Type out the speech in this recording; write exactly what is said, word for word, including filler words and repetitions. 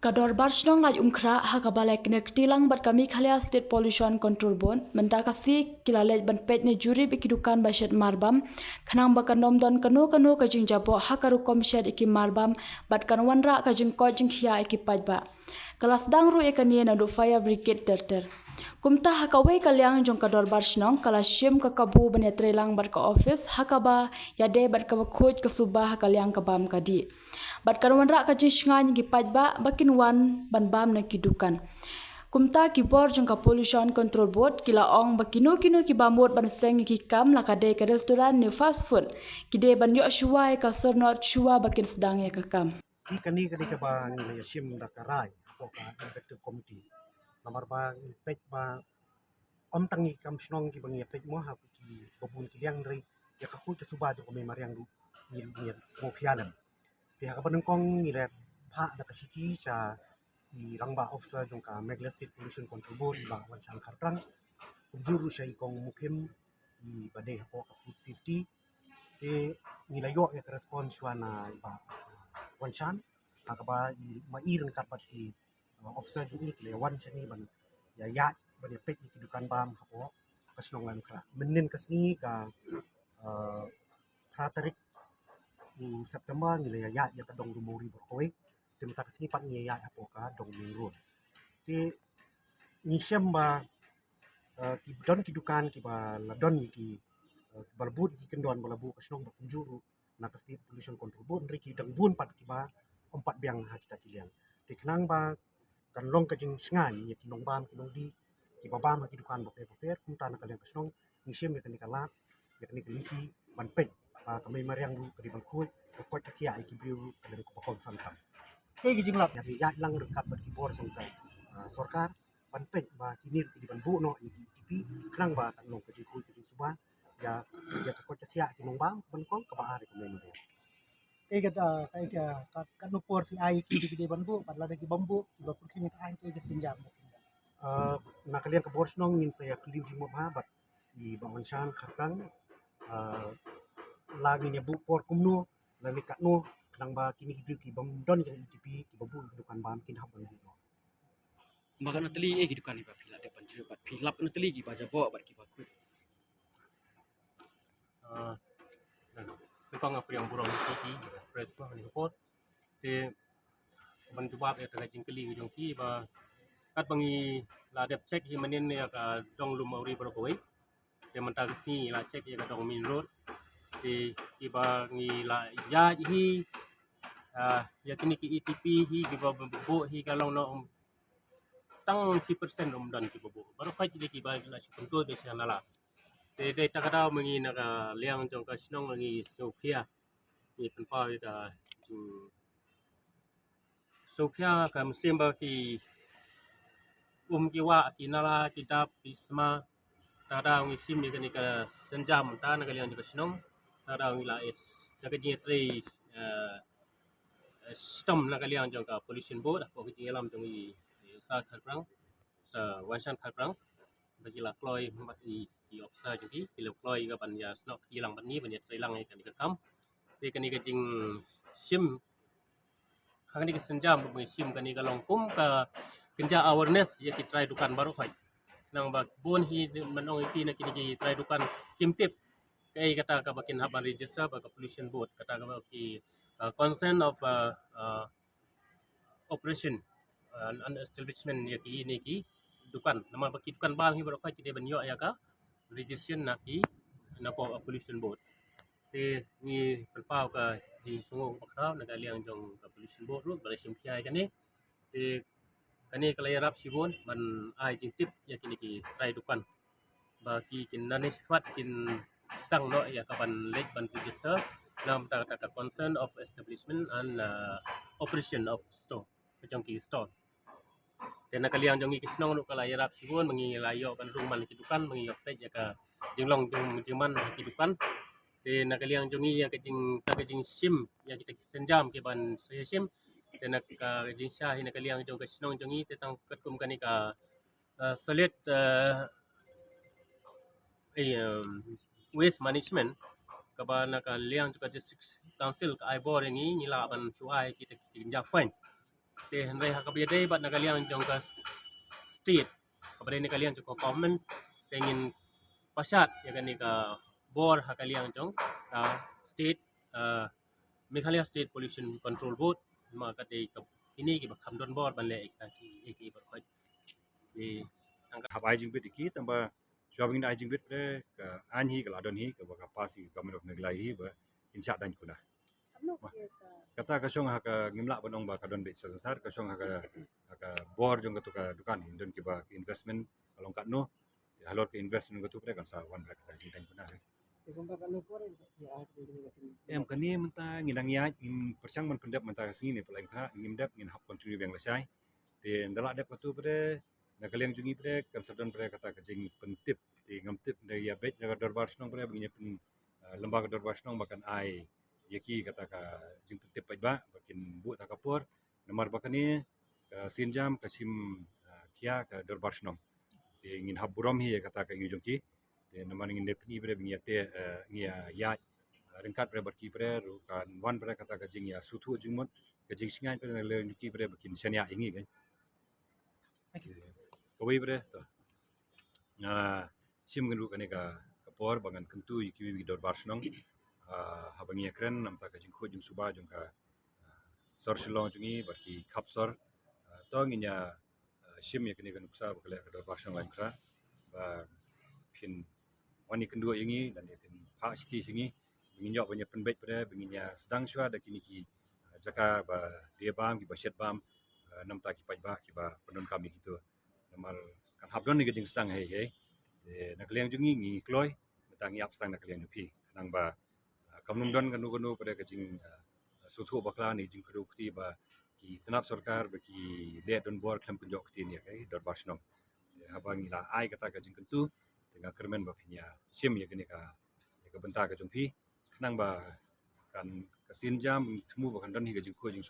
Ka Dorbar Shnong Laitumkhrah ha kaba la kner kti lang bad ka Meghalaya State Pollution Control Board mynta ka sngi ki la leit ban peit ne jurip ïa ki dukan ba shet marbam, khnang ba kan ym don kano kano ka jingjaboh ha ka rukom shet ïa ki marbam bad kan wanrah ka jingkoit jingkhiah ïa ki paidbah. Ka la sdang ruh ïa kane naduh Fire Brigade ter ter. Kumta ha kawei ka liang jong ka Dorbar Shnong ka la shim ka kabu ban ïatreilang bad ka office ha kaba ïadei bad kaba khuid ka suba ha ka liang ka bam ka dih. Bad kan wanrah ka jingshngaiñ ïa ki paidbah ba kin wan ban bam na ki dukan. Kumta ki bor jong ka Pollution Control Board ki la ong ba kino kino kiba mut ban seng ïa ki kam la ka dei ka restaurant ne fast food ki dei ban ïoh shuwa ïa ka sornod shuwa ba kin sdang ïa ka kam. Ki kane ka dei kaba ngi la ïa shim da ka rai hapoh ka executive committee. Namar ba ngi peit ba ym tang ïa ki kam shnong kiba ngi ïa peit mo ha kiba bun ki liang, hynrei ïa ka khuid ka suba jong ka mei mariang ruh ngi, ngi ïa sngewkhia lem. Te ha kaba nyngkong ngi la phah da ka shithi sha i rangbah officer jong ka Meghalaya State Pollution Control Board, i Bah Wanshan Kharprang, kumjuh ruh sha i Kong Mukhim iba dei hapoh ka food safety. Te ngi la ïoh ïa ka response shuwa na i Bah Wanshan ha kaba i, ma i ryngkat bad ki, uh, officer jong i ki la wan shane ban ïa ïaid ban ïa peit ïa ki dukan bam hapoh ka shnong Laitumkhrah. Mynnin ka sngi ka, uh, phra tarik u September ngi la ïa ïaid ïa ka dong Lum Mawri baroh kawei. Te mynta ka sngi pat ngi ïa ïaid hapoh ka dong Main Road. Te ngi shem ba, uh, ki don ki dukan kiba la don ïa ki, uh, ba la bud ïa ki kyndon ba la buh ka shnong bad kumjuh ruh na ka State Pollution Control Board, hynrei ki dang bun pat kiba ym pat biang ha kita ki liang. Te khnang ba kan long ka jingshngaiñ ïa ki nongbam ki nongdie kiba bam ha ki dukan bapher bapher, kumta na ka liang ka shnong ngi shim ïa kane ka lad, ïa kane ka lynti ban peit ba ka mei mariang ruh ka dei ban khuid, ka koit ka khiah ïa ki briew ruh ka dei kaba kongsan tam. Kaei ka jinglap? Ïa ngi ïaid lang ryngkat bad ki bor jong ka, ah, sorkar ban peit ba kine ruh ki dei ban buh noh ïa ki E T P khnang ba kan long ka jingkhuid ka jingsuba ïa, ïa ka koit ka khiah ki nongbam, ban kong kaba ar ïa ka mei mariang. Kaei ka, ah, kaei ka, ka, katno por phi ai ki dei ki dei ban buh, bad lada ki bym buh kiba pyrkhing ïa ka aiñ, kaei ka sienjam, ka sienjam? Ah, na ka liang ka bor shnong ngin sa ïa kylli jingmut bha bad i Bah Wanshan Kharprang, ah, la ngin ïa buh por kumno lane katno khnang ba kine ki briew ki bym don ïa ka E T P kiba buh ïa ka dukan bam kin hap ban buh noh. Ba katno tylli, eh, ki dukan kiba phi la dep ban jurip bad phi lap katno tylli kiba jaboh bad kiba khuid? Ah, na, nyngkong nga pdiang burom ïa phi ki press ba ha kane ka por. Te ban jubab ïa ka jingkylli ka jong phi ba katba ngi la dep check hi mynnin ïa ka dong Lum Mawri baroh kawei. Te mynta ka sngi la check ïa ka dong Main Road. Te kiba ngi la ïaid hi, ah, ïa kine ki E T P hi kiba buh hi ka long noh, um, tang shi percent um don kiba buh. Baroh khoit dei kiba la shu kyntu dei sha nala. Te dei ta ka daw ma ngi na ka liang jong ka shnong ngi sngewkhia. Ngi pynpaw ïa ka jing sngewkhia ka mynsiem ba ki um ki wah, ki nala, ki dap, ki sma. Ta ka daw ngi shim ïa kane ka sienjam mynta na ka liang jong ka shnong. Ta ka daw ngi la ïa, da ka jingïatrei, eh, eh, shitom na ka liang jong ka Pollution Board, hapoh ka jingïalam jong i, i Sir Kharprang, Sir Wanshan Kharprang. Ba ki la kloi bad i, i officer jong ki, ki la kloi ka ban ïa snoh kti lang bad ngi ban ïatrei lang ïa kane ka kam. Te kane ka jingshim ha kane ka sienjam ba ngi shim kane ka long kum ka kynja awareness ïa ki trai dukan baroh khoit. Khnang ba bun hi man ong ïa phi na kine ki trai dukan kim tip kaei kata kaba kin hap ban register bad ka Pollution Board, kata kaba ki, uh, consent of, uh, uh, operation, uh, and establishment ïa kine ki dukan. Namar ba ki dukan bam hi baroh khoit ki dei ban ïoh ïa ka registration na ki, na ka Pollution Board. Te ngi pynpaw ka jingsngewnguh bakhraw na ka liang jong ka Pollution Board ruh ba la shim khia ïa kane. Te kane ka la ïarap shibun ban ai jingtip ïa kine ki trai dukan ba ki kin nangne shakhmat kin sdang noh ïa ka ban leit ban register na ka bynta kata ka consent of establishment and, uh, operation of store, ka jong ki store. Te na ka liang jong ngi ki shnong ruh ka la ïarap shibun ba ngi la ïoh ban rung man ki dukan, ba ngi ïoh peit ïa ka jinglong jong jingman ki dukan. Te na ka liang jong ngi ïa ka jing, ta ka jingshim ïa kita ki sienjam ki ban sa ïa shim. Te na ka jingshisha hi na ka liang jong ka shnong jong ngi te tang katkum kane ka, uh, solid, uh, eh, um, waste management kaba na ka liang jong ka District Council ka ai bor ïa ngi, ngi lah ban shu ai kita ki kynja fine. Te hynrei ha kaba ïadei bad na ka liang jong ka state, kaba dei na ka liang jong ka government, te ngin pashat ïa kane ka bor ha ka liang jong ka state, uh, Meghalaya State Pollution Control Board, ma ka dei ka, kine kiba kham don bor ban leh ïa ki, ïa ki bor khot. Te tang ka hap ai jingbit ïa ki, tang ba shuwa ba ngin ai jingbit, pre ka aiñ hi ka la don hi, kaba ka pass hi Government of Meghalaya hi, ba kin shah daiñ kuna. Kata ka shong ha ka, ngim lah ban ong ba ka don beit sha sansar, ka shong ha ka, ha ka bor jong katu ka dukan hi, don kiba ka investment ka long katno. Te halor ka investment katu, pre kan sa wan, pre kata jingdaiñ kuna. Em, kane mynta ngi dang ïaid, ngim pyrshang ban pyndep mynta ka sngi ne, pynlong kane ngim dep, ngin hap continue biang lashai. Te ynda lah dep katu, pre na ka liang jong ngi, pre kan sa don, pre kata ka jingpyntip. Te ngam tip, da ïa beit na ka dorbar shnong, pre ba ngin ïa pyn, uh, lem bad ka dorbar shnong ba kan ai ïa ki kata ka jingpyntip paidbah ba kin buh ta ka por. Namar ba kane ka sienjam ka shim, uh, khia ka dorbar shnong. Te ngin hap burom hi ïa kata ka ïing jong ki. Te namar ngin dei pyni, pre ba ngi ïa te, uh, ngi ïa ïaid, uh, ryngkat, pre bad ki, pre ruh kan wan, pre kata ka jingïasngewthuh jingmut, ka jingsngewsih, pre na ka liang jong ki, pre ba kin shaniah ïa ngi, kan. Kawei, pre to nga shim kynduh kane ka, ka por ba ngan kyntu ïa kiwei ki dorbar shnong, ah, haba ngi ïakren namar ka jingkhuid jingsuba jong ka, ah, sor Shillong jong ngi bad ki khap sor. Ah, to ngin ïa, ah, shim ïa kane ka nuksa ba ka leh ka dorbar shnong Laitumkhrah ba phin wan ïa kynduh ïa ngi, lane phin phah shithi sha ngi, ba ngin ïoh ban ïa pynbeit, pre ba ngin ïa sdang shuwa da kine ki, ah, jaka ba die bam, kiba shet bam, ah, namar ki paidbah kiba pyndonkam ïa kito. Namar kan hap don ïa ka jingsdang hei hei. Te na ka liang jong ngi ngi kloi, mynta ngi ap sdang na ka liang jong phi. Khnang ba, ah, kam nym don kano kano pat ka jing, ah, sngewthuh bakla ne jingkdew kti ba ki tnat sorkar ba ki leh donbor khlem pynjot ktien ïa ka dorbar shnong. Te haba ngi la ai kata ka jingkyntu, te nga kyrmen ba phin ïa shim ïa kane ka, ïa ka bynta ka jong phi, khnang ba kan, ka sienjam ngi thmu ba kan don hi ka jingkhuid jing